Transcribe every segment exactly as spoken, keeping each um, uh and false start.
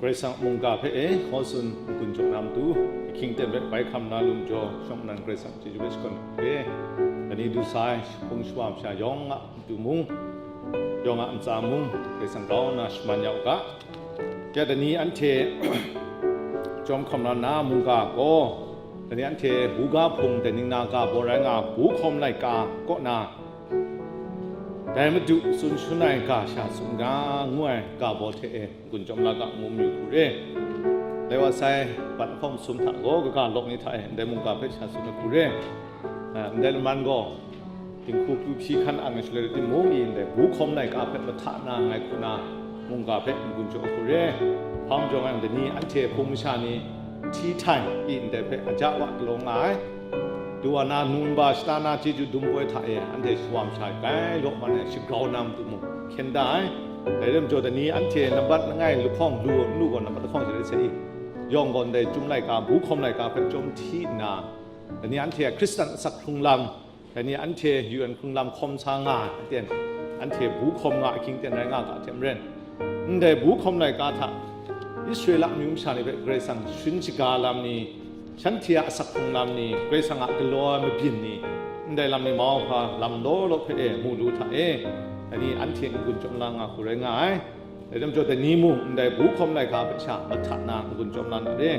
Karai Kasang mungga hpe e, hkaw tsun n-gun jaw na matu, ahkying ten hpe bai hkam na lu majaw, shawng nnan Karai Kasang chyeju hpe shakawn hku re. Dai ni du sa ai, hpung shawa masha yawng a matu mung, yawng a ntsa mung, Karai Kasang grau nna shaman ya u ga. Ya, dai ni anhte chyawm hkam la nna, mungga gaw, dai ni anhte buga hpung, dai ningna ga baw rai nga, bu hkawm laika kaw na, dai Madu tsun shangun ai ga sha tsun ga ngu ai ga baw hte e, n-gun chyawm la ga ngu mayu hku re. Dai wa sai, bat lahkawng masum hta gaw, kaga lawk ni hta e, ndai mungga hpe sha tsun ai hku re. A, ndai laman gaw, dinghku pru hpyi hkan ang ai shaloi rai timung, i ndai bu hkawm laika hpe mahta na ngai hku na, mungga hpe n-gun jaw hku re. Hpa majaw yang, dai ni anhte hpung masha ni hti htai i ndai hpe aja wa galaw nga ai. Du wa na, nu nba shata na chyeju dum poi hta e, anhte shawa masha grai law man ai shagrau na matu mung hkyen da ai. Dai rai majaw, dai ni anhte nambat langai lahkawng lu u n lu gaw, nambat lahkawng shaloi sai i, yawng gaw ndai chyum laika, bu hkawm laika hpe chyawm hti nna, dai ni anhte a Hkristan asak hkrung lam, dai ni anhte U N hkrung lam hkawm sa nga ai aten, anhte bu hkawm nga ahkying ten rai nga ga hte maren, ndai bu hkawm laika hta Israela amyu masha ni hpe Karai Kasang sharin shaga lam ni, shanhte a asak hkrung lam ni, Karai Kasang a galaw ai mabyin ni, ndai lam ni mau hpa lam law law hpe e mu lu hta e, dai ni anhte n-gun chyawm la nga hku rai nga ai. Dai rai majaw, dai ni mung ndai bu hkawm laika hpe sha mahta na n-gun chyawm la na re.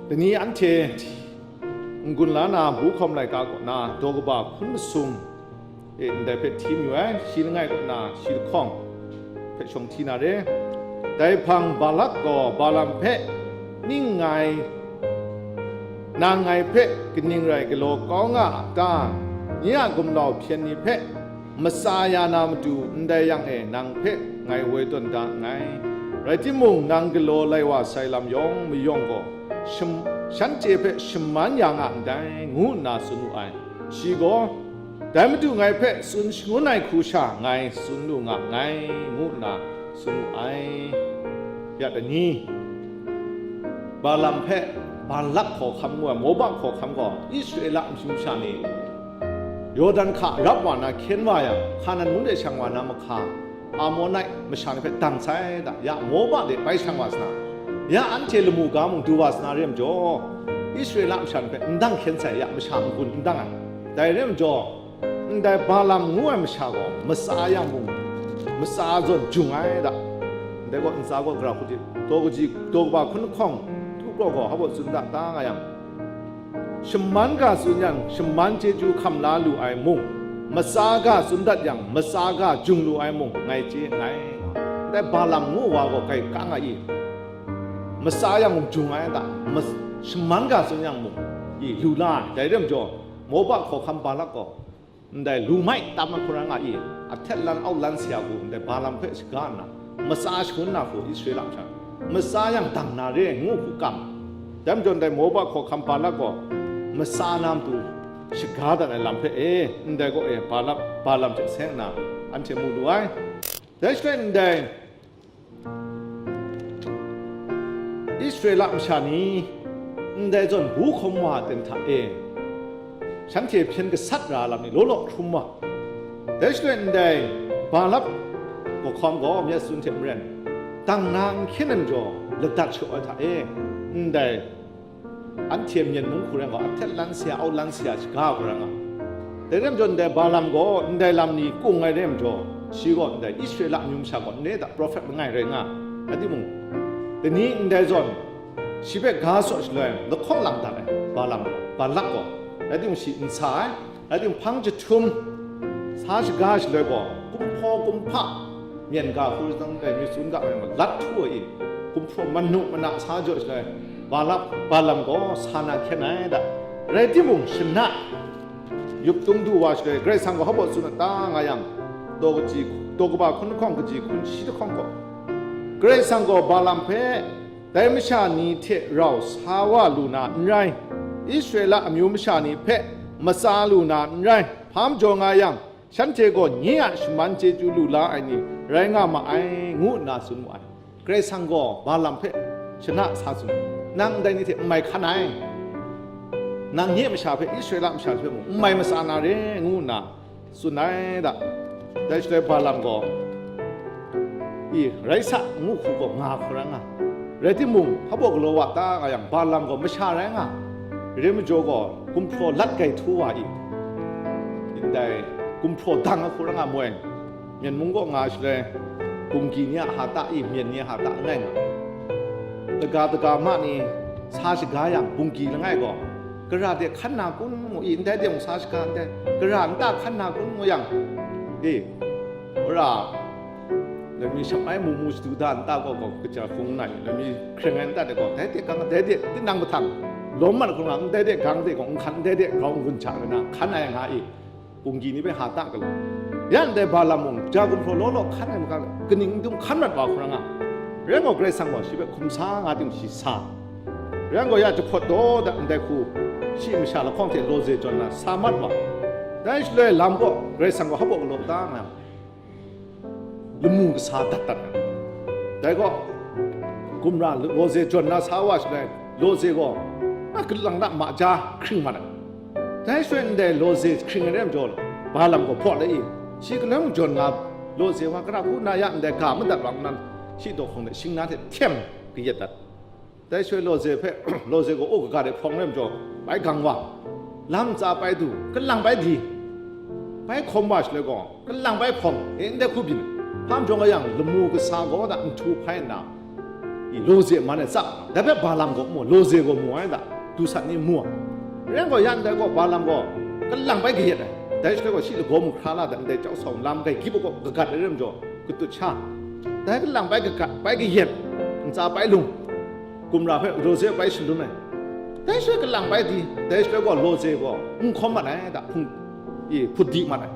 Dai ni anhte n-gun la na, bu hkawm laika kaw na, daw kaba hkun masum e ndai hpe hti mayu ai, shi langai kaw na, shi lahkawng hpe shawng hti na re. Dai hpang Balak gaw Balaam hpe, "Ning ngai, nang ngai hpe kaning rai galaw kau nga a ta? Nye a gumlau hpyen ni hpe matsa ya na matu, ndai yang e nang hpe ngai woi tawn da nngai. Rai timung, nang galaw lai wa sai lam yawng mayawng gaw, sham-, shanhte hpe shaman ya nga ndai," ngu nna tsun wu ai. Shi gaw, "Dai Madu ngai hpe tsun shangun ai hku sha ngai tsun lu nga nngai," ngu nna tsun wu ai. Ya dai ni, Balaam hpe Balak hkawhkam ngu ai, Moba hkawhkam gaw Israela amyu masha ni Yawdan hka rap wa na hkyen wa yang, Hkanan mung de shang wa na mahka, Amonit masha ni hpe dang sai da, ya Moba de bai shang wa sa na, ya anhte lamu ga mung du wa sa na re majaw, Israela masha ni hpe n dang hkyen sai, ya masha n-gun n dang ai. Dai re majaw, ndai Balaam ngu ai masha gaw matsa yang mung, matsa zawn jung ai da. Ndai gaw ntsa gaw gara hku di, daw kaji, daw kaba hkun lahkawng, tu gaw gaw, hpa baw tsun da, ta nga yang, shaman ga tsun yang, shaman chyeju hkam la lu ai mung, matsa ga tsun dat yang, matsa ga jung lu ai mung, ngai chye nngai. Ndai Balaam ngu wa gaw kai ka nga i? Matsa yang mung jung ai ta? Mas-, shaman ga tsun yang mung i lu la ai. Dai rai majaw, Moba hkawhkam Balak gaw, ndai lu mai tam ai hku rai nga i? Ahtet lan aut lan saya hku ndai Balaam hpe shaga nna, matsa shangun na hku Israela masha, matsa yang dang na re ngu hku kam. Dai majaw ndai Moba hkawhkam Balak gaw matsa na matu shaga dat ai lam hpe e, ndai gaw e Balak, Balaam hte seng nna anhte mu lu ai. Dai shaloi ndai Israela masha ni ndai zawn bu hkawm wa ten hta e, shanhte hpyen gasat ra lam ni law law hkrum wa. Dai shaloi ndai Balak hkawhkam gaw myit tsun hte maren, dang na n hkyen ai majaw ladat shaw ai hta e, ndai anhte myen mung hku rai nga, ahtet lan saya, aut lan saya shaga hku rai nga. Dai rai majaw, ndai Balaam gaw ndai lam ni kung ai rai majaw, shi gaw ndai Israela amyu masha gaw n re da, prophet langai rai nga. Rai timung, dai ni ndai zawn shi hpe ga tsaw shaloi lahkawng lang dat ai Balaam, Balak gaw, rai timung, shi n sa ai. Rai timung, hpang jahtum sa shaga shaloi gaw, kumhpaw kumhpa, myen ga hku rai, myit tsun ga ai, lat htu ai i, kumhpaw manu mana sa jaw shaloi, Balak, Balaam gaw sa na hkyen ai da. Rai timung, shana yup tung du wa shaloi, Karai Kasang gaw hpa baw tsun a ta nga yang, daw kaji, daw kaba hkun lahkawng kaji hkun shi lahkawng gaw, Karai Kasang gaw Balaam hpe, dai masha ni hte rau sa wa lu na n rai, Israela amyu masha ni hpe matsa lu na n rai, hpa majaw nga yang, shanhte gaw nye a shaman chyeju lu la ai ni rai nga ma ai, ngu nna tsun mu ai. Karai Kasang gaw Balaam hpe shana sa tsun, "Nang ndai ni hte n mai hkan ai, nang nye masha hpe, Israela masha hpe mung n mai matsa na re," ngu nna tsun ai da. Dai shaloi Balaam gaw, I, rai sa, ngu hku gaw nga hkra nga. Rai timung, hpa baw galaw wa ta nga yang, Balaam gaw masha rai nga. Rai majaw gaw, gumhpraw lat gai htu wa i, ndai gumhpraw dang a hku ra nga moi. Myen mung kaw nga shaloi, bunggi ni a hta i, myen ni a hta langai nga. Daga daga ma ni sa shaga yang, bunggi langai gaw, gara de hkan na kun ngu i, ndai de mung sa shaga ndai, gara nta hkan na kun ngu yang, e, wora, laimi shap ai mu mu shadu da nta gaw, gaw kaja hpung na i, laimi hkreng ai nta de gaw, dai de gang, dai de tinang mahtang, lawm mat hkrum nga, ndai de gang de gaw, nhkan ndai de grau n-gun hta na, hkan ai nga i, bunggi ni hpe ha ta galaw. Ya ndai Balaam mung, ja gumhpraw law law hkan ai maka, kaning n dum hkan mat wa hkra nga. Rai gaw, Karai Kasang gaw shi hpe hkum sa nga ting shi sa. Rai gaw, ya jahpawt daw dat ndai hku, shi masha lahkawng hte lawze jawn na sa mat wa. Dai shaloi lam gaw, Karai Kasang gaw hpa baw galaw ta nga, lamu kasa dat dat ai. Dai gaw, gumra lawze jawn na sa wa shaloi, lawze gaw, a kalang na ma ja hkring mat ai. Dai shaloi ndai lawze hkring ai rai majaw, Balaam gaw hpaw lai i, shi kalem jawn nga, lawze wa gara hku na ya ndai ga madat wa nnan, shi daw hkawng de shingna hte htem kayat dat. Dai shaloi lawze hpe, lawze gaw, o, kaga de hprawng rai majaw, bai gang wa, lam ntsa bai du, kalang bai di, bai hkawm wa shaloi gaw, kalang bai hpawng, e, ndai hku byin, hpa majaw nga yang, lamu kasa gaw da nhtu hpai nna, i, lawze man e tsap, dai hpe Balaam gaw mu, lawze gaw mu ai da, du sat ni mu ai. Rai gaw, ya ndai gaw, Balaam gaw kalang bai kayat ai, dai shaloi gaw, shi lagaw mu hkra la da, ndai chyau sa lam gai gyip gaw kagat ai rai majaw, katut sha, dai kalang bai kagat, bai kayat, ntsa bai lung, gumra hpe lawze bai shalun ai. Dai shaloi kalang bai di, dai shaloi gaw lawze gaw n hkawm mat ai, da hpung, i, hput di mat ai.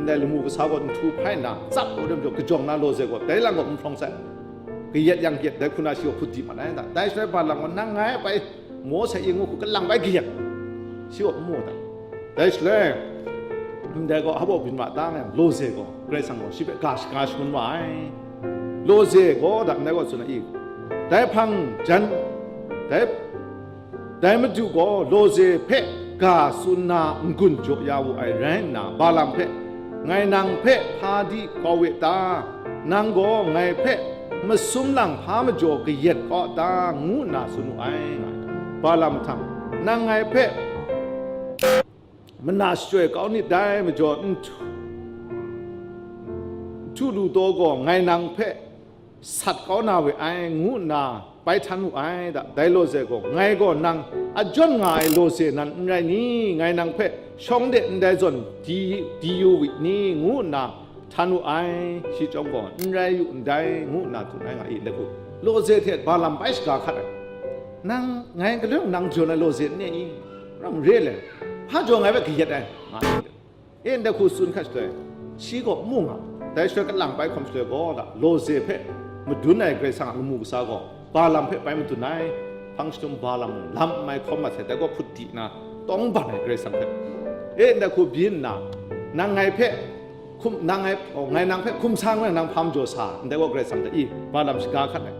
Ndai lamu kasa gaw nhtu hpai nna, tsap u rai majaw, kajawng na lawze gaw, dai lang gaw n hprawng sai. Kayat yang kayat, dai hku na shi gaw hput di mat ai, da. Dai shaloi Balaam gaw, nang ngai bai maw sai i ngu hku kalang bai kayat, shi gaw n mu ai, da. Dai shaloi, ndai gaw hpa baw byin wa ta nga yang, lawze gaw, Karai Kasang gaw shi hpe ga shaga shangun wa ai. Lawze gaw da ndai gaw tsun ai i, dai hpang jan, dai, dai Madu gaw lawze hpe ga tsun na n-gun jaw ya wu ai rai nna, Balaam hpe, ngai nang hpe hpa di kau we ta? Nang gaw ngai hpe masum lang hpa majaw kayat kau ta? Ngu nna tsun wu ai, nga ai. Balaam mahtang, nang ngai hpe mana shachyoi kau nit dai majaw, n htu, n htu lu taw gaw ngai nang hpe sat kau na we ai, ngu nna bai htan wu ai, da. Dai lawze gaw, ngai gaw nang a jawn nga ai lawze nan n rai ni? Ngai nang hpe shawng de ndai zawn di, di yu wi ni? Ngu nna htan wu ai, shi chyawm gaw, n rai yu ndai, ngu nna tsun ai nga i, ndai hku lawze hte Balaam bai shaga hkat ai. Nang ngai galoi nang jawn ai lawze n ne i? Ram re le, hpa jaw ngai hpe kayat ai, nga ai. E, ndai hku tsun hkat shaloi, shi gaw n mu nga. Dai shaloi kalang bai hkawm shaloi gaw, da, lawze hpe madun ai Karai Kasang a lamu kasa gaw Balaam hpe bai madun ai. Hpang jahtum Balaam mung lam n mai hkawm mat sai, dai gaw hput di nna tawng ban ai Karai Kasang hpe. E, ndai hku byin nna, nang ngai hpe hkum, nang ngai, oh, ngai nang hpe hkum sa ngu yang, nang hpa majaw sa, ndai gaw Karai Kasang hte i, Balaam shaga hkat ai.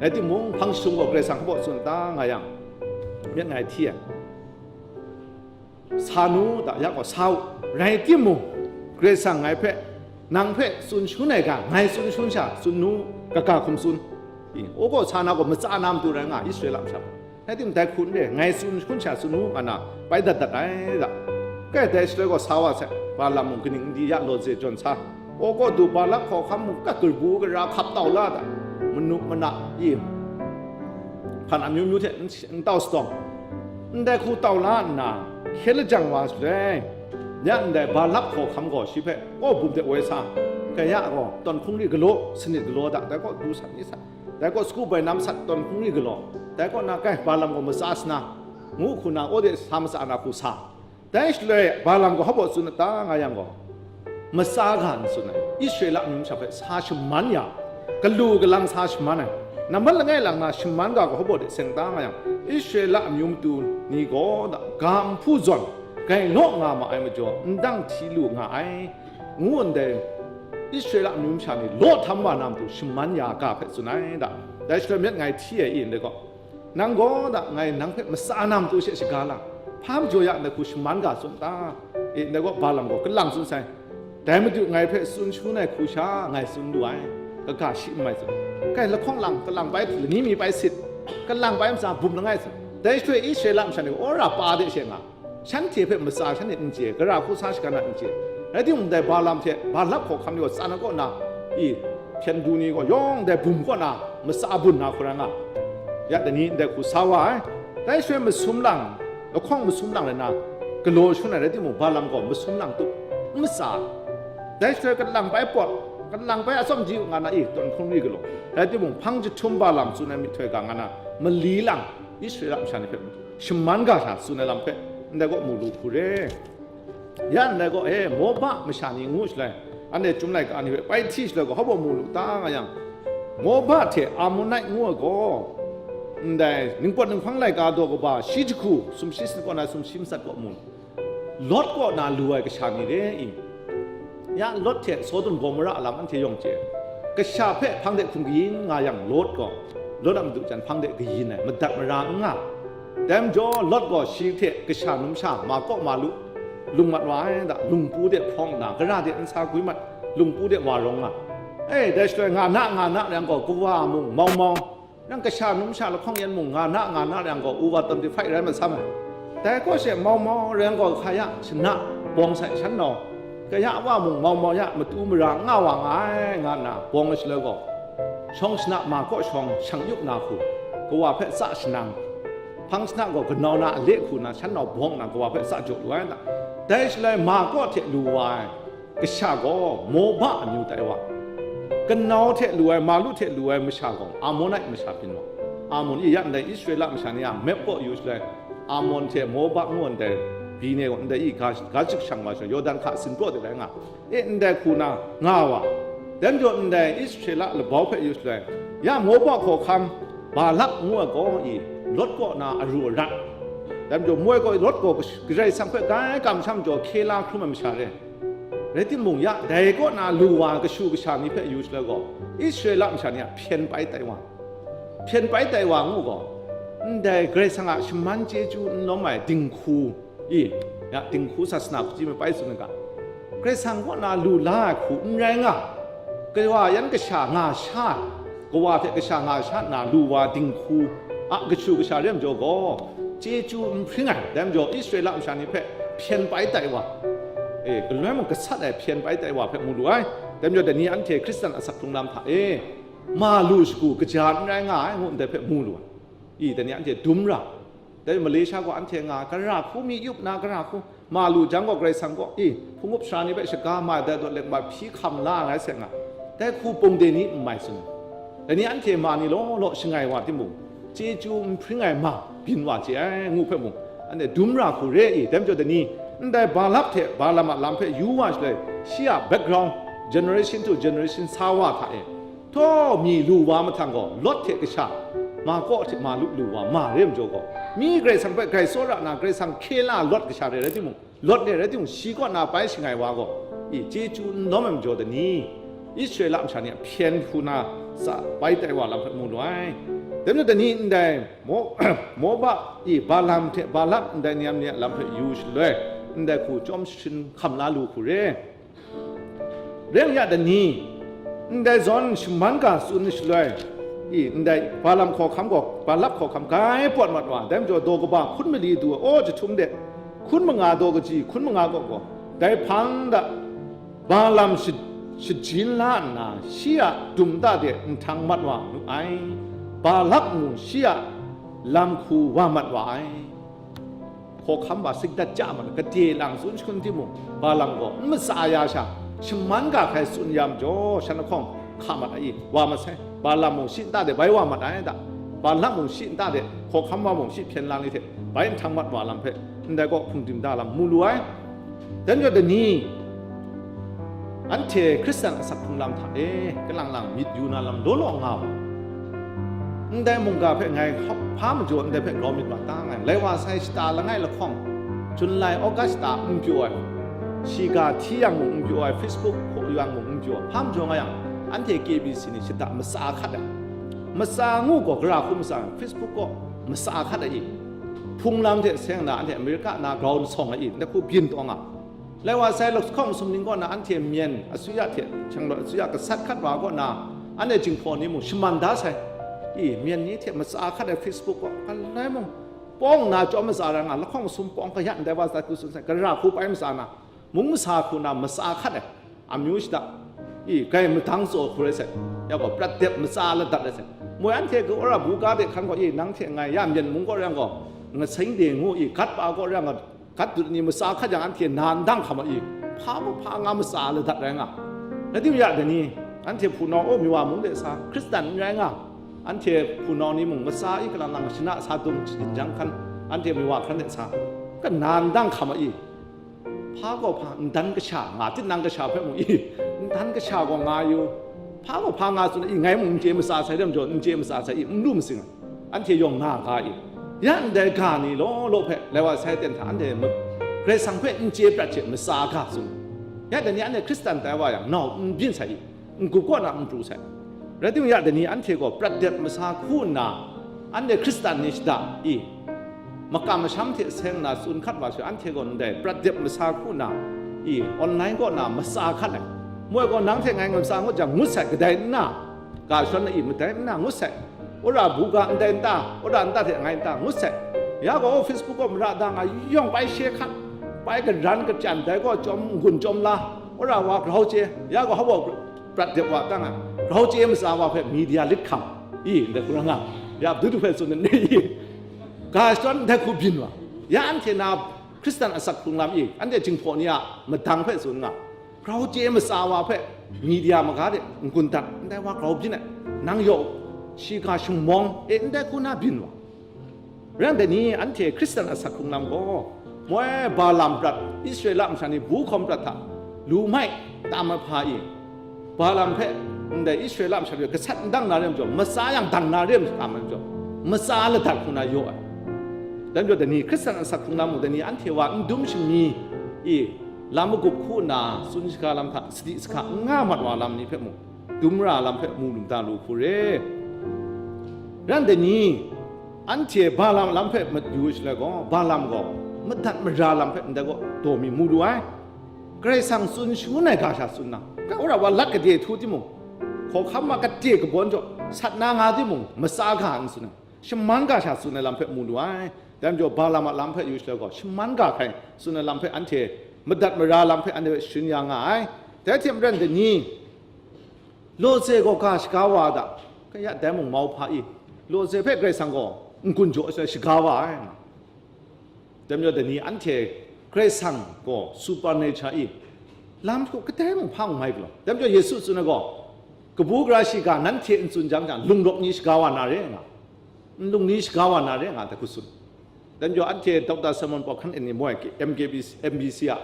Rai timung, hpang jahtum gaw Karai Kasang hpa baw tsun ta nga yang, myit ngai hti ai. Sa nu, da, ya gaw sa u. Rai timung, Karai Kasang ngai hpe, nang hpe tsun shangun ai ga, ngai tsun shangun sha, tsun nu, kaga hkum tsun. I, u gaw sa na gaw matsa na matu rai nga, Israela masha hpe. Rai timung, dai hku n re, ngai tsun shangun sha tsun nu, nga na, bai dat dat ai, da. Kai, dai shaloi gaw sa wa sai, Balaam mung kaning n di ya lawze jawn sa, u gaw du Balak hkawhkam mung kat karbu gara hkap tau la, da. Manu mana, i, hpan amyu myu hte n, n tau sadawng, ndai hku tau la nna, hkye lajang wa shaloi, ya ndai Balak hkawhkam gaw shi hpe, kaw bum de woi sa, kai ya gaw, tawn hkungri galaw, sanit galaw da, dai kaw du sat ni sat, dai kaw sagu bai nam sat, tawn hkungri galaw, dai kaw na kai, Balaam gaw matsa sana, ngu hku na, aw de sa matsa na hku sa. Dai shaloi Balaam gaw hpa baw tsun a ta nga yang gaw, matsa ga n tsun ai, Israela amyu masha hpe sa shaman ya, galu galang sa shaman ai, nambat langai lang na shaman ga gaw hpa baw de seng ta nga yang, Israela amyu matu ni gaw da, ga nhpu zawn gai law nga ma ai majaw, ndang hti lu nga ai, ngu ndai Israela amyu masha ni law htam wa na matu shaman ya ga hpe tsun ai da. Dai shaloi myit ngai hti ai i ndai gaw, nang gaw da, ngai nang hpe matsa na matu she shaga lang, hpa majaw ya ndai hku shaman ga tsun ta? E, ndai gaw Balaam gaw kalang tsun sai, dai Madu ngai hpe tsun shangun ai hku sha ngai tsun lu ai. kaga shi n mai zawn, kai lahkawng lang, kalang bai lani mi bai sit, kalang bai matsa bum langai zawn, dai shaloi Israela masha ni wora pa de she nga, shanhte hpe matsa shanhte n chye, gara hku sa shaga na n chye. Rai timung, dai Balaam hte Balak hkawhkam ni gaw tsan ai kaw na, i, hpyen du ni gaw yawng dai bum kaw na matsa bun na hkra nga, ya dai ni ndai hku sa wa ai. Dai shaloi masum lang, lahkawng masum lang rai na, galaw shangun ai rai timung, Balaam gaw masum lang tup n matsa. Dai shaloi kalang bai pawt, kalang bai atsawm di u nga na, i, tawn hkungri galaw. Rai timung, hpang jahtum Balaam tsun ai myihtoi ga nga na, mali lang Israela masha ni hpe shaman ga sha tsun ai lam hpe ndai kaw mu lu hku re. Ya ndai gaw, e, Moba masha ni ngu shaloi, anhte Chyum laika ni hpe pai hti shaloi gaw, hpa baw mu lu ta nga yang, Moba hte Amonit ngu ai gaw, ndai ningpawt ninghpang laika daw kaba shi jahku, sumshi sanit kaw na sumshi matsat kaw mu lu. Lot kaw na lu ai kasha ni re i? Ya Lot hte Sodom Gomora a lam anhte yawng chye. Kasha hpe hpang de hkum kayin nga yang, Lot gaw, Lot a madu jan hpang de kayin ai, madat mara n nga. Dai majaw, Lot gaw shi hte kasha numsha ma kaw ma lu, lung mat wa ai da, lungpu de hprawng nna, gara de nsa gwi mat, lungpu de wa rawng nga. E, dai shaloi nga na, nga na rai yang gaw, kawa mung mau mau, yang kasha numsha lahkawng yan mung nga na, nga na rai yang gaw, uwa tawn di hpai rai masam ai. Dai kaw she mau mau rai yang gaw, hka ya shana bawng sai shan nau, kaya wa mung mau mau ya matu mara n nga wa nga ai, nga nna bawng ai shaloi gaw, shawng shana ma kaw shawng shang yup na hku, kawa hpe tsa shanang, hpang shana gaw kanau na a le hku na shan nau bawng nna kawa hpe tsa jaw lu ai nna, dai shaloi ma kaw hte lu wa ai kasha gaw Moba amyu tai wa, kanau hte lu ai, malu hte lu ai masha gaw Amonit masha byin wa. Amon e ya ndai Israela masha ni a mep kaw yu shaloi, Amon hte Moba ngu ndai byi ni gaw ndai i ga, ga jik shang wa shaloi, Yawdan hka sin praw de rai nga, e, ndai hku na nga wa. Dai majaw ndai Israela labau hpe yu shaloi, ya Moba hkawhkam Balak ngu ai gaw i, Lot kaw na aru arat. Dai majaw moi gaw Lot gaw Karai Kasang hpe grai kamsham jaw hkye la hkrum ai masha re. Rai timung, ya dai kaw na lu wa kashu kasha ni hpe yu shaloi gaw, Israela masha ni a hpyen pai tai wa, hpyen pai tai wa ngu gaw, ndai Karai Kasang a shaman chyeju n lawm ai dinghku, i, ya dinghku sasana hku chyi me pai tsun ai ga, Karai Kasang kaw na lu la ai hku n rai nga, kawa yan kasha nga sha ai, kawa hte kasha nga sha nna lu wa dinghku a kashu kasha re majaw gaw, chyeju n hpring ai, dai majaw Israela masha ni hpe hpyen pai tai wa, e, galoi mung gasat ai hpyen pai tai wa hpe mu lu ai. Dai majaw dai ni anhte Hkristan asak hkrung lam hta e, ma lu shagu kaja n rai nga ai ngu ndai hpe mu lu ai. I, dai ni anhte dum ra, dai Malaysia gaw anhte nga, gara hku mi yup na, gara hku ma lu jang gaw, Karai Kasang gaw, i, hpung up sara ni hpe shaga ma ai, dai daw leng bai hpyi hkam la ai sai nga, dai hku pung de ni n mai tsun ai. Dai ni anhte ma ni law law shangai wa timung, chyeju n hpring ai ma byin wa chye ai ngu hpe mung, anhte dum ra hku re i? Dai majaw dai ni, ndai Balak hte Balaam a lam hpe yu wa shaloi, shi a background, generation to generation sa wa hta e, htaw mi lu wa mahtang gaw, Lot hte kasha, ma kaw hte ma lu lu wa ma re majaw gaw, mi Karai Kasang hpe grai tsawra nna Karai Kasang hkye la Lot kasha re rai timung, Lot re rai timung, shi kaw na bai shangai wa gaw, i, chyeju n lawm ai majaw dai ni? Israela masha ni a hpyen hku na sa bai tai wa lam hpe mu lu ai. Dai majaw dai ni, ndai Mo-, Moba i Balaam hte Balak ndai ni yam ni a lam hpe yu shaloi, ndai hku chyawm sharin hkam la lu hku re. Rai yang ya dai ni, ndai zawn shaman ga tsun shaloi, i, ndai Balaam hkawhkam gaw, Balak hkawhkam grai pawt mat wa, dai majaw daw kaba hkun mali du ai aw jahtum de, hkun manga daw kaji hkun manga kaw gaw, dai hpang da Balaam sha-, shajin la nna, shi a dum da de nhtang mat wa nu ai, Balak mung shi a lam hku wa mat wa ai. Hkawhkam wa singdat ja ma, gade lang tsun shakun timung, Balaam gaw n matsa ya sha, shaman ga hkrai tsun ya majaw, shan lahkawng hka mat ai, wa masai. Balaam mung shi nta de bai wa mat ai da, Balak mung shi nta de, hkawhkam wa mung shi hpyen lang ni hte bai nhtang mat wa lam hpe, ndai kaw hpungdim da lam mu lu ai. Dai majaw dai ni, anhte Hkristan asak hkrung lam hta e, kalang lang myit yu na lam law law nga u. Ndai mungga hpe ngai hpa majaw ndai hpe grau myit wa ta nngai. Lai wa sai shata langai lahkawng, July, August shata n pyaw ai, shiga hti yang mung n pyaw ai, Facebook hpaw yang mung n pyaw ai, hpa majaw nga yang, anhte K B C ni shata matsa hkat ai. Matsa ngu gaw, gara hku matsa, Facebook kaw matsa hkat ai i? Hpung lam hte seng na, anhte Amerika na grau nsawng ai i? Ndai hku byin taw nga. Lai wa sai, lahkawng sumning kaw na anhte Myen asuya hte Shanglawt asuya gasat hkat wa kaw na, Anhte Jinghpaw ni mung shaman da sai. I, myen ni hte matsa hkat ai Facebook gaw, galai mung, pawng nna chyawm matsa rai nga, lahkawng sum pawng kayat ndai wa sa hku tsun sai, gara hku pai matsa na, mung masa hku na matsa hkat ai, amyu shada, i, grai madang tsaw hku rai sai, ya gaw, prat dep matsa ladat rai sai. Moi anhte ga wora buga de hkan gaw, i, nang hte ngai, ya myen mung gaw rai yang gaw, ngaseng de ngu, i, gat pa gaw rai yang gaw, gat dut ni matsa hkat yang anhte na ndang hkam ai, hpa gaw hpa nga matsa ladat rai nga. Rai timung ya dai ni, anhte hpunau o miwa mung de sa, Hkristan n rai nga, anhte hpunau ni mung matsa i kalang lang shana sa dung shajin jang hkan, anhte miwa hkan de sa, kana ndang hkam ai, hpa gaw hpa, ndan kasha nga, tinang kasha hpe mung i, ndan kasha gaw nga yu, hpa gaw hpa nga tsun ai, ngai mung n chye matsa sai, dai majaw n chye matsa sai, i, n lu masing ai. Anhte yawng nga ga i, ya ndai ga ni law law hpe lai wa sai ten hta anhte ma-, Karai Kasang hpe n chye prat hte matsa ga tsun. Ya dai ni anhte Hkristan tai wa yang, nau n byin sai i, n-gup kaw na n pru sai. Rai timung, ya dai ni anhte gaw prat dep masa hku nna, anhte Hkristan ni shada i, makam masham hte seng nna tsun hkat wa sha, anhte gaw ndai prat dep masa hku nna, i, online kaw na matsa hkat ai. Moi gaw nang hte ngai ngamsa ngut jang, ngut sai, kadai nna, ga shadawn na i, madai nna, ngut sai. Wora buga ndai nta, wora nta hte ngai nta, ngut sai. Ya gaw Facebook kaw mara da nga yawng pai she hkat, pai karan kachyan, dai gaw chyawm n-gun chyawm la, wora wa grau chye, ya gaw hpa prat dep wa tang a, grau chye matsa wa hpe media lit hkam, i, ndai hku rai nga, ya du du hpe tsun ai, i, ga shadawn ndai hku byin wa, ya anhte na Hkristan asak hkrung lam i, anhte Jinghpaw ni a madang hpe tsun nga, grau chye matsa wa hpe media maga de n-gun dat, ndai wa grau byin ai, nang yaw, shi ga shamawng e, ndai hku na byin wa. Rai yang dai ni, anhte Hkristan asak hkrung lam gaw, moi Balaam prat, Israela masha ni bu hkawm prat hta lu mai tam ai hpa i, Balaam hpe ndai Israela masha hpe gasat n dang na re ai majaw, matsa yang dang na re ai majaw, matsa ladat hku na yaw ai. Dai majaw, dai ni Hkristan asak hkrung lam mung, dai ni anhte wa n dum shingni i, lam magup hku nna tsun shaga lam hta sadi sahka n nga mat wa lam ni hpe mung, dum ra lam hpe mu lu da lu hku re. Rai yang dai ni, anhte Balaam lam hpe mat yu shaloi gaw, Balaam gaw madat mara lam hpe ndai gaw daw mi mu lu ai. Karai Kasang tsun shangun ai ga sha tsun na, kai wora wa lat gade htu timung, hkawhkam a gade kabawn jaw sat na nga timung, matsa ga n tsun ai, shaman ga sha tsun ai lam hpe mu lu ai. Dai majaw, Balaam a lam hpe yu shaloi gaw, shaman ga hkrai tsun ai lam hpe anhte madat mara lam hpe anhte hpe sharin ya nga ai. Dai hte maren dai ni, lawze gaw ga shaga wa a ta? Kaya dai mung mau hpa i, lawze hpe Karai Kasang gaw n-gun jaw sai, shaga wa ai nga. Dai majaw, dai ni anhte Karai Kasang gaw supernature i, lam hku kadai mung hpa n mai galaw. Dai majaw, Yesu tsun ai gaw, kabu gara shiga nanhte n tsun jang jang, lungrawk ni shaga wa na re nga, nlung ni shaga wa na re nga, dai hku tsun. Dai majaw, anhte Doctor Simon Paul hkan en ni moi, M K B C, M B C a,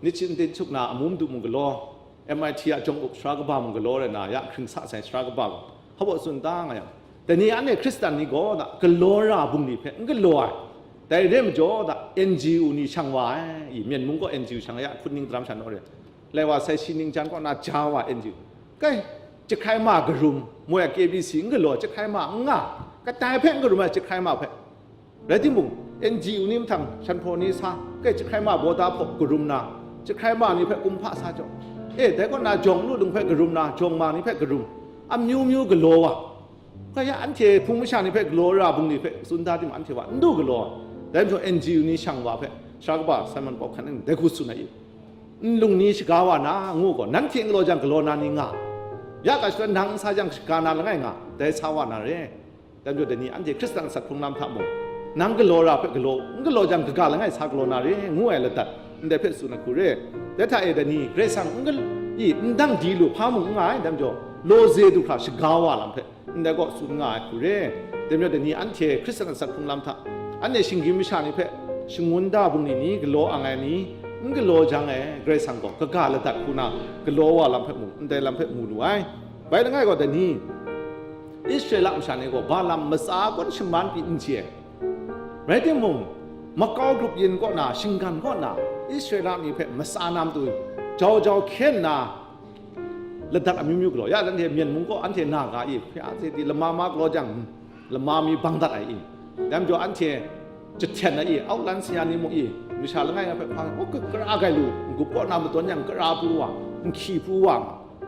Nichitin Chuk na amu madu mung galaw, M I T a jawng up sara kaba mung galaw rai na, ya hkring sa sai sara kaba gaw, hpa baw tsun ta nga yang, dai ni anhte Hkristan ni gaw, da, galaw ra bungli hpe n galaw ai, dai re ai majaw, da, N G O ni shang wa ai, i, Myen mung gaw N G O shang ai, ya hpun ning daram sha naw re, lai wa sai shi ning jan kaw na ja wa N G O, kai, jahkrai ma karum, moi a K B C n galaw, jahkrai ma n nga, kadai hpe n karum ai jahkrai ma hpe, rai timung, N G O ni mahtang shanhpaw ni sa, kai, jahkrai ma baw da hpaw karum na, jahkrai ma ni hpe kumhpa sa jaw, e, dai kaw na jawng lu lung hpe karum na, jawng ma ni hpe karum, amyu myu galaw wa. Hkra ya anhte hpung masha ni hpe galaw ra bungli hpe tsun da timung, anhte wa n du galaw ai. Dai majaw, N G O ni shang wa hpe, sara kaba Simon Paul hkan nang dai hku tsun ai i, nlung ni shaga wa na, ngu gaw, nanhte n galaw jang, galaw na ni nga? Ya ga shadawn nang n sa jang, shaga na langai nga, dai sa wa na re. Dai majaw, dai ni anhte Hkristan asak hkrung lam hta mung, nang galaw ra hpe galaw, n galaw jang, kaga langai sa galaw na re, ngu ai ladat, ndai hpe tsun ai hku re. Dai hta e, dai ni Karai Kasang n gal-, i, n dang di lu hpa mung n nga ai, dai majaw, lawze du hkra shaga wa lam hpe, ndai gaw tsun nga ai hku re. Dai majaw, dai ni anhte Hkristan asak hkrung lam hta, anhte shinggyim masha ni hpe shangun da bungli ni, galaw ang ai ni, n galaw jang e, Karai Kasang gaw kaga ladat hku na galaw wa lam hpe mung, ndai lam hpe mu lu ai. Bai langai gaw, dai ni, Israela masha ni gaw Balaam matsa kawn shaman pyi n chye ai. Rai timung, makau grup yin kaw na, shinggan kaw na, Israela ni hpe matsa na matu jau jau hkyen nna, ladat amyu myu galaw. Ya, anhte Myen mung gaw anhte na ga i, hpya hte di lama ma galaw jang, lama mi bang dat ai i. Dai majaw anhte jahten ai i, outland saya ni mung i, masha langai nga hpe hpa, oh, ka-, kara gai lu, n-gup kaw na madawn yang kara pru wa, n hkyi pru wa,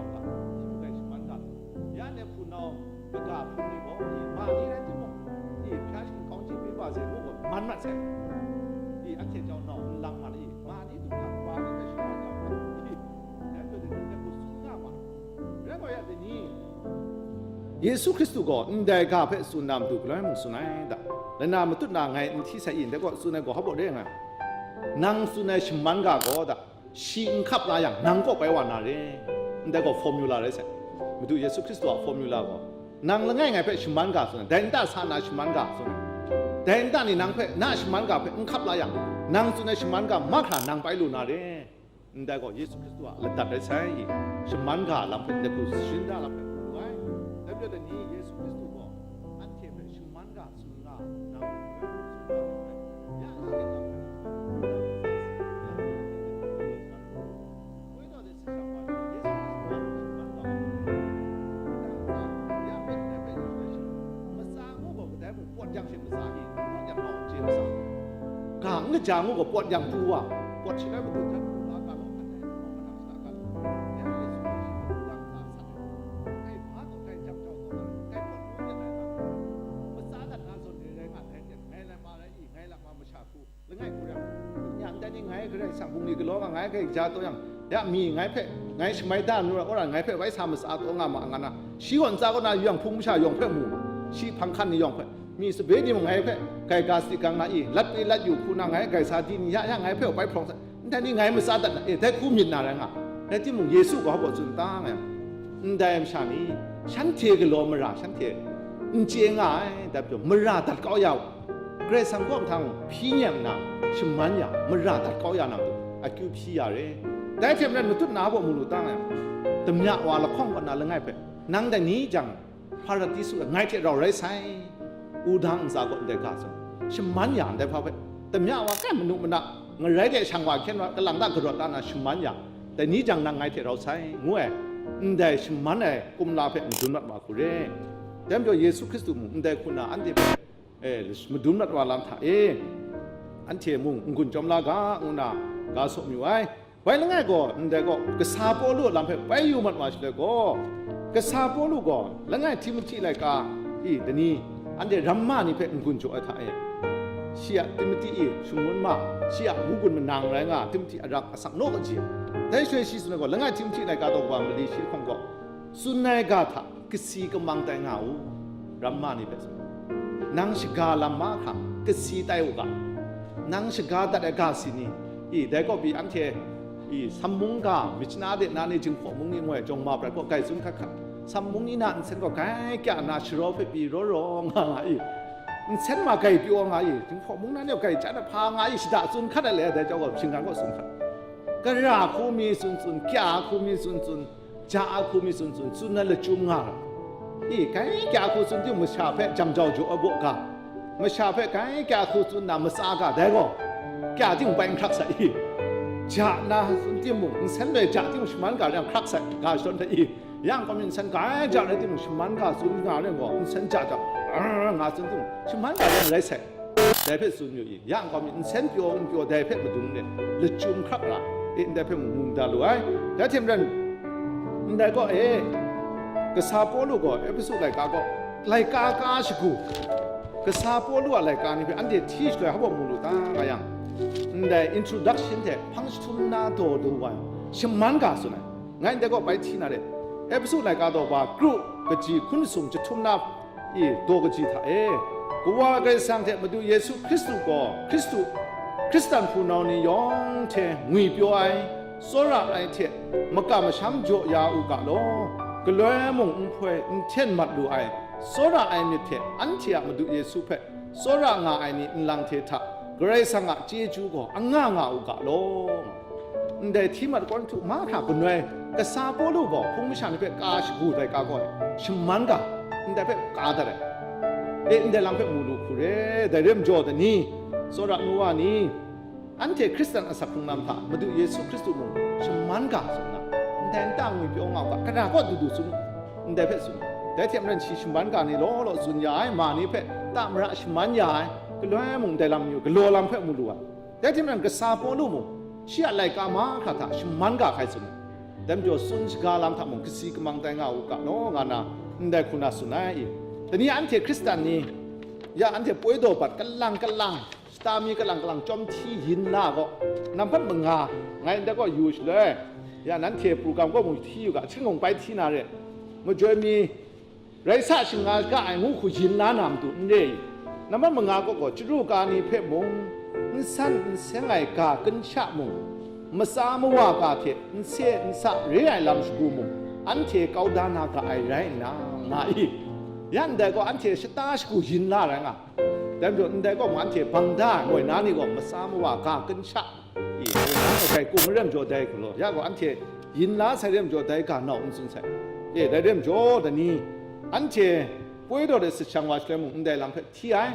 nau ga, shi mung dai shaman ga, ya ne hpunau kaga hpung ni gaw, i, ma ni rai timung, i, hpya shingkau chye pyi wa se, ngu gaw, man mat sai. I, anhte jau nau, nlang mat i, ma ni du hkak wa ni rai shaman ga, i, ya, tsun nga ma. Rai gaw ya, dai ni, Yesu Hkristu gaw ndai ga hpe tsun na matu galoi mung tsun ai da. Lana matut na ngai n hti sai i, ndai gaw tsun ai gaw hpa baw re nga. Nang tsun ai shaman ga gaw da, shi n hkap la yang, nang kaw bai wa na re. Ndai gaw formula rai sai. Madu Yesu Hkristu a formula gaw, nang langai ngai hpe shaman ga tsun ai, dai nta sa na shaman ga tsun ai, dai nta ni nang hpe, na shaman ga hpe n hkap la yang, nang tsun ai shaman ga mahkra nang pai lu na re. Ndai gaw Yesu Hkristu a ladat rai sai. Shaman ga lam hpe, ndai hku sharin da lam hpe, lu ai. Dai majaw, dai ni Yesu Hkristu gaw anhte hpe shaman ga tsun nga, nang hpe tsun nga, ya shi a lam hpe, Ga n kaja ngu gaw pawt yang pru wa, pawt shaloi matu jan pru wa, ga law hkan ai, gaw manak shada ga law, ya Yesu hpe shi gaw pru wa, ntsa sat ai, ngai hpa gaw, ngai jang jau gaw, ngai pawt ngu yen ai ga, matsa lat na zawn re rai nga, dai hte ngai lam ma rai i, ngai lam ma masha hku, langai hku rai, nya ndai ni ngai Karai Kasang bungli galaw nga, ngai Karai kaja taw yang, ya mi ngai hpe, ngai shamai da nu ra, wora ngai hpe bai sa matsa taw nga ma nga na, shi gaw ntsa kaw na yawng hpung masha yawng hpe mu, shi hpang hkan ni yawng hpe, mi sabe ni mung ngai hpe gaiga sadi gang na i, lat pe lat yu hku na ngai gaisa di ni ya ya ngai hpe bai hprawng sa, ndai ni ngai matsa dat na, e, dai hku myit na rai nga. Rai timung, Yesu gaw hpa tsun ta nga yang, ndai masha ni shanhte galaw mara shanhte n chye nga ai, dai majaw mara dat kau ya u. Karai Kasang kaw mahtang hpyi nyem nna, shaman ya, mara dat kau ya nang, akyu hpyi ya re. Dai hte maren matut na hpa mu lu ta nga yang, damya wa lahkawng kaw na langai hpe, nang dai ni jang, Hparatisu ngai hte rau rai sai, wudang ntsa kaw ndai ga tsun, shaman ya ndai hpa hpe, damya wa kai manu mana, ngarai de shang wa hkyen wa, kalang da garawt da na shaman ya, dai ni jang nang ngai hte rau sai, ngu ai, ndai shaman ai kumla hpe madun mat wa hku re. Dai majaw Yesu Hkristu mung ndai hku na anhte hpe, e, madun mat wa lam hta e, anhte mung n-gun chyawm la ga, ngu na ga saw mayu ai. Bai langai gaw, ndai gaw, kasa Pawlu a lam hpe bai yu mat wa shaloi gaw, kasa Pawlu gaw, langai Timohti laika i, dai ni, anhte ramma ni hpe n-gun jaw ai hta e, shi a Timohti i shangun ma, shi a wu gun manang rai nga, Timohti a rak asak naw kaji. Dai shaloi shi tsun ai gaw, langai Timohti laika daw wa mali shi hkawng gaw, tsun ai ga hta kasi kamang tai nga u, ramma ni hpe tsun. Nang shaga lam mahkra kasi tai u ga, nang shaga dat ai ga si ni, i, dai kaw pyi anhte, i, Sam mung ga, Myitkyina de na ni, Jinghpaw mung ni ngoi, jawng ma prat kaw gai tsun hkat hkat, Sam mung ni na nsen gaw gai kya na sharaw hpe pyi raw raw nga nga i, nsen ma gai pyaw nga i, Jinghpaw mung na ni gaw gai chyat ai hpa nga i, shada tsun hkat ai le, dai jau gaw shinggan kaw tsun hkat. Gara hku mi tsun tsun, kya hku mi tsun tsun, ja a hku mi tsun tsun, tsun na lachyum nga ra. I, kai kya hku tsun timung, masha hpe jam jau jaw ai baw ga, masha hpe kai kya hku tsun na matsa ga, dai gaw kya ting bai n hkrak sai i, ja na tsun timung, nsen loi ja timung shaman ga rai hkrak sai, ga shadawn hta i, yang kau mi nsen kai ja rai timung, shaman ga tsun nga rai gaw, nsen ja ja, nga tsun timung, shaman ga rai rai sai. Dai hpe tsun yu i, yang kau mi nsen pyaw n pyaw dai hpe madun de, lachyum hkrak ra, e, ndai hpe mung mu da lu ai. Dai hte maren, ndai gaw e, kasa Pawlu gaw Ehpesu laika gaw, laika ka shagu, kasa Pawlu a laika ni hpe anhte hti shaloi hpa mu lu ta nga yang, ndai introduction hte hpang jahtum na daw daw wa ai, shaman ga tsun ai. Ngai ndai gaw bai hti na re, Ehpesu laika daw wa kru kaji hkun sung jahtum na i daw kaji hta e, Kawa Karai Kasang hte Madu Yesu Hkristu gaw, Hkristu, Hkristan hpunau ni yawng hte ngwipyaw ai, tsawra ai hte makam masham jaw ya u ga law, galoi mung nhpoi n hten mat lu ai, tsawra ai myit hte anhte a Madu Yesu hpe tsawra nga ai ni nlang hte hta Karai Kasang a chyeju gaw anga nga u ga law. Ndai hti mat Korinhtu mahkra gunoi kasa Pawlu gaw hpung masha ni hpe ka shagu dai ka gaw ai, shaman ga, ndai hpe ka dat ai. E, ndai lam hpe mu lu hku re, dai re majaw dai ni, tsawra nu wa ni, anhte Hkristan asak hkrung lam hta Madu Yesu Hkristu mung shaman ga tsun na, ndai nta ngwipyaw nga u ga, gara kaw du du tsun u, ndai hpe tsun u. Dai hte maren shi shaman ga ni law law tsun ya ai, ma ni hpe ta mara shaman ya ai, galoi mung ndai lam yu, galaw lam hpe mu lu ai. Dai hte maren kasa Pawlu mung, shi a laika mahkra hta shaman ga hkai tsun ai. Dai majaw tsun shaga lam hta mung kasi kamang tai nga u ga law, nga na, ndai hku na tsun ai i. Dai ni anhte Hkristan ni, ya anhte poi daw bat kalang kalang, shata mi kalang kalang chyawm hti yin la gaw, nampat manga, ngai ndai gaw yu shaloi, ya nanhte program kaw mung hti yu ga, htingkung bai hti na re, majoi mi, rai sa shinga ga ai ngu hku yin la na matu n re i? Nampat manga gaw gaw, chyaru ka ni hpe mung, n san n seng ai ga kin sha mung, Matsa mawa ga hte n se n sa re ai lam shagu mung, anhte kau da na ga ai rai nna, nga i. Ya ndai gaw, anhte shata shagu yin la rai nga. Dai majaw, ndai gaw mung, anhte bang da ai moi na ni gaw, matsa mawa ga gun sha, i, moi na ni dai kung ram jaw dai galaw, ya gaw, anhte yin la sai ram jaw dai ga nau n tsun sai. E, dai ram jaw, dai ni, anhte poi daw de sit shang wa shaloi mung, ndai lam hpe hti ai.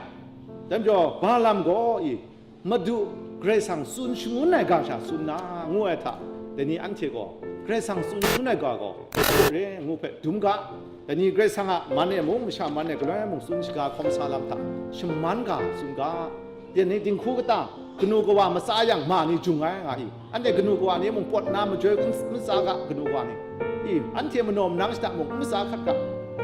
Dai majaw, Balaam gaw, i, Madu Karai Kasang tsun shangun ai ga sha tsun na, ngu ai hta, dai ni anhte gaw, Karai Kasang tsun shangun ai ga gaw, re ngu hpe dum ga, dai ni Karai Kasang a man e mung, masha man e galoi mung tsun shaga hkawm sa lam hta, shaman ga tsun ga, dai ni dinghku kata, kanu kawa matsa yang ma ni jung ai, nga i, anhte kanu kawa ni mung pawt na majoi n matsa ga, kanu kawa ni, i, anhte manaw manang shada mung n matsa hkat ga,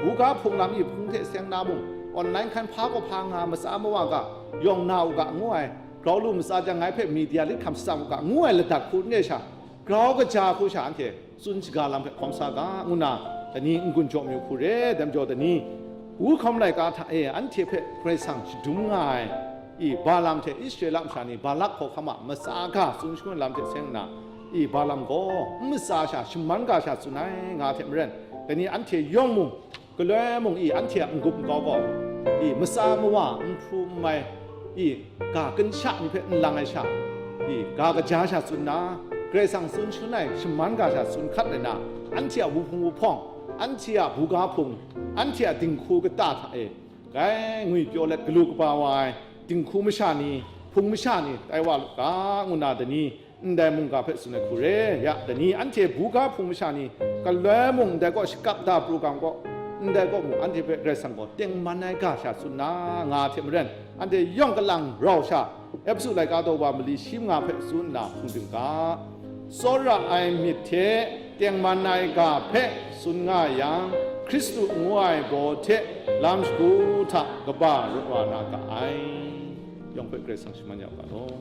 buga hpung lam i hpung hte seng na mung, online hkan hpa kaw hpa nga matsa mawa ga, yawng na u ga, ngu ai, grau lu matsa jang, ngai hpe media lit hkam shatsam u ga, ngu ai ladat hku n re sha, grau kaja hku sha anhte tsun shaga lam hpe hkawm sa ga, ngu na, dai ni n-gun jaw mayu hku re, dai majaw dai ni, bu hkawm laika hta e anhte hpe Karai Kasang shadum nga ai, i, Balaam hte Israela masha ni Balak hkawhkam a matsa ga tsun shangun lam hte seng nna, i, Balaam gaw n matsa sha, shaman ga sha tsun ai, nga hte maren, dai ni anhte yawng mung, galoi mung i, anhte a n-gup nkau gaw, i, matsa mawa, n hpru n mai, i, ga gun sha ni hpe n lang ai sha, i, ga kaja sha tsun nna, Karai Kasang tsun shangun ai shaman ga sha tsun hkat ai na, anhte a wuhpung wuhpawng, anhte a buga hpung, anhte a dinghku kata hta e, grai ngwi pyaw let galu kaba wa ai dinghku masha ni, hpung masha ni tai wa lu ga, ngu na dai ni, ndai mungga hpe tsun ai hku re, ya, dai ni anhte buga hpung masha ni, galoi mung ndai kaw shakap da pru ga kaw, ndai kaw mung anhte hpe Karai Kasang gaw tengman ai ga sha tsun na, nga hte maren, anhte yawng kalang rau sha, Epesu laika daw wa mali shi manga hpe tsun nna hpung ding ga. Tsawra ai myit hte tengman ai ga hpe tsun nga yang, Hkristu ngu ai baw hte lam shagu hta kaba rawt wa na ga ai. Yawng hpe Karai Kasang shaman ya u ga law.